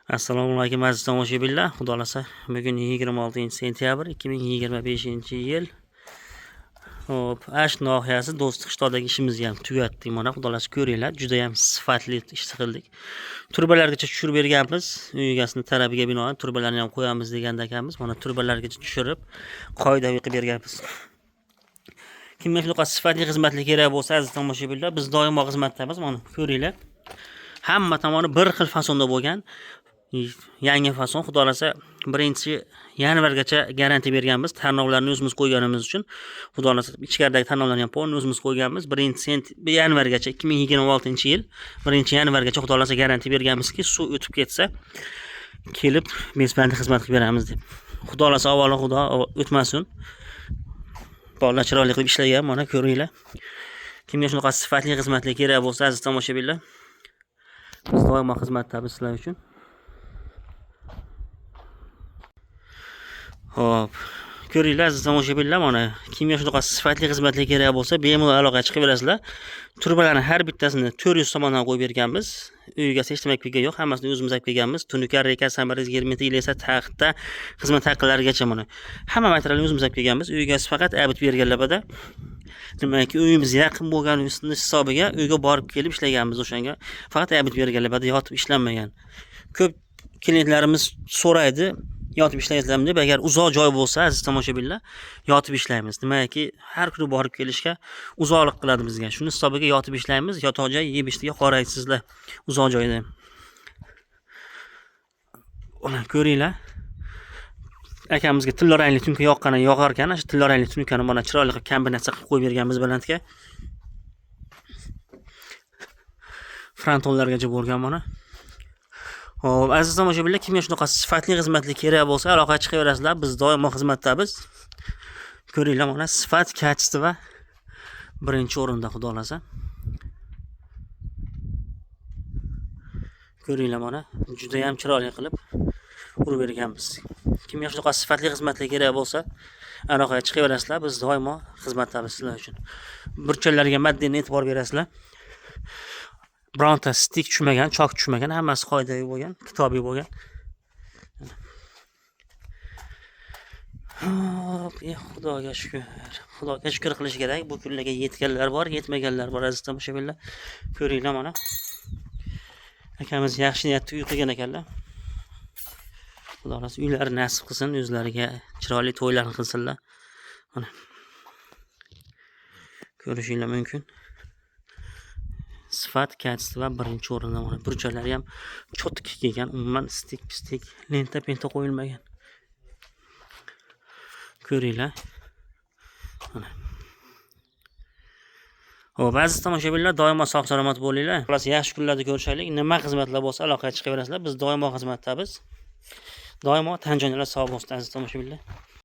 Assalomu alaykum, aziz tomoshabinlar. Xudo xolasa, bugun 26 sentyabr 2025-yil. Xo'p, Ash nohiyasi Do'stlik qishlog'idagi ishimizni ham tugatdik. Mana, xudo xolasa, ko'ringlar, juda ham sifatli ish qildik. Trubalargacha tushirib berganmiz. Uy egasini talabiga binoan trubalarni ham qo'yamiz deganda ekanmiz. Mana, trubalargacha tushirib, qoidaviy qilib berganmiz. Kimga shunaqa sifatli xizmatlar kerak bo'lsa, aziz tomoshabinlar, biz doimo xizmatdamiz. Mana, ko'ringlar. Hamma tomoni bir xil fasonda bo'lgan. Yangi fason, xudo xolasa, 1-yanvargacha garantiya berganmiz. Tarnovlarni o'zimiz qo'yganimiz uchun, xudo xolasa, ichkaridagi tarnovlarni ham polni o'zimiz qo'yganmiz. 1-yanvargacha, 2026-yil 1-yanvargacha, xudo xolasa, garantiya berganmizki, suv o'tib ketsa, kelib besplanli xizmat qilib beramiz deb. Xudo xolasa, avvalo xudo o'tmasin. Bolalar chiroyli qilib ishlagan, mana, ko'ringlar. Kimga shunaqa sifatli xizmatlar kerak bo'lsa, aziz tomoshabinlar, biz doimo xizmatdamiz sizlar uchun. Xo'p, ko'ringlar, aziz tomoshabinlar, mana, kimga shunaqa sifatli xizmatlar kerak bo'lsa, bemalol aloqaga chiqib berasizlar. Trubalarni har bittasini 400 somondan qo'yib berganmiz. Uy egasi hech nima kelgan yo'q, hammasini o'zimiz olib kelganmiz. Tunuka, reka, samariz, germetik, lesa, taxta, xizmat haqlarigacha mana. Hamma materialni o'zimiz olib kelganmiz. Uy egasi faqat abit berganlar bada. Nimaki, uyimiz yaqin bo'lgani hisobiga uyga borib kelib ishlaganmiz o'shanga. Faqat abit berganlar bada, yotib ishlanmagan. Ko'p klientlarimiz so'raydi, yotib ishlaysizlarmi deb. Agar uzoq joy bo'lsa, aziz tomoshabinlar, yotib ishlaymiz. Nimaki, har kuni borib kelishga uzoqlik qiladi bizga. Shuni hisobiga yotib ishlaymiz. Yotoq joy yeb ichishga qoraysizlar uzoq joyda. Mana, ko'ringlar. Akamizga tilla rangli tunka yoqqani yoqar ekan. Shu tilla rangli tunkani mana chiroyli qilib kombinatsiya qilib qo'yib berganmiz balandga. Frontonlargacha bo'lgan mana. Xo'p, aziz tomoshabinlar, kimga shunaqa sifatli xizmatlar kerak bo'lsa, aloqaga chiqaverasizlar. Biz doimo xizmatdamiz. Ko'ringlar, mana, sifat, качество birinchi o'rinda, xudo xolasa. Ko'ringlar, mana, juda ham chiroyli qilib urib berganmiz. Kimga shunaqa sifatli xizmatlar kerak bo'lsa, aloqaga chiqaverasizlar. Biz doimo xizmatdamiz sizlar uchun. Burchaklarga maddiy e'tibor berasizlar. Bironta stik tushmagan, chok tushmagan, hammasi qoidaviy bo'lgan, kitobiy bo'lgan. Hop, xudoga shukr. Xudoga shukr qilish kerak. Bu kunlarga yetganlar bor, yetmaganlar bor, aziz tomoshabinlar. Ko'ringlar, mana. Akamiz yaxshi niyatda uy qilgan ekanlar. Xudo xolasa, uylari nasib qilsin, o'zlariga chiroyli to'ylarni qilsinlar. Mana. Ko'rishinglar mumkin. Sifat, качество birinchi o'rinda, mana, burchaklari ham cho'tki kelgan, umuman stik, pistik, lenta, penta qo'yilmagan. Ko'ringlar. Mana. Xo'p, aziz tomoshabinlar, doimo sog' salomat bo'linglar. Xullas, yaxshi kunlarda ko'rishaylik. Nima xizmatlar bo'lsa, aloqaga chiqaverasizlar. Biz doimo xizmatdamiz. Doimo tan jonlar sog' bo'lsin, aziz tomoshabinlar.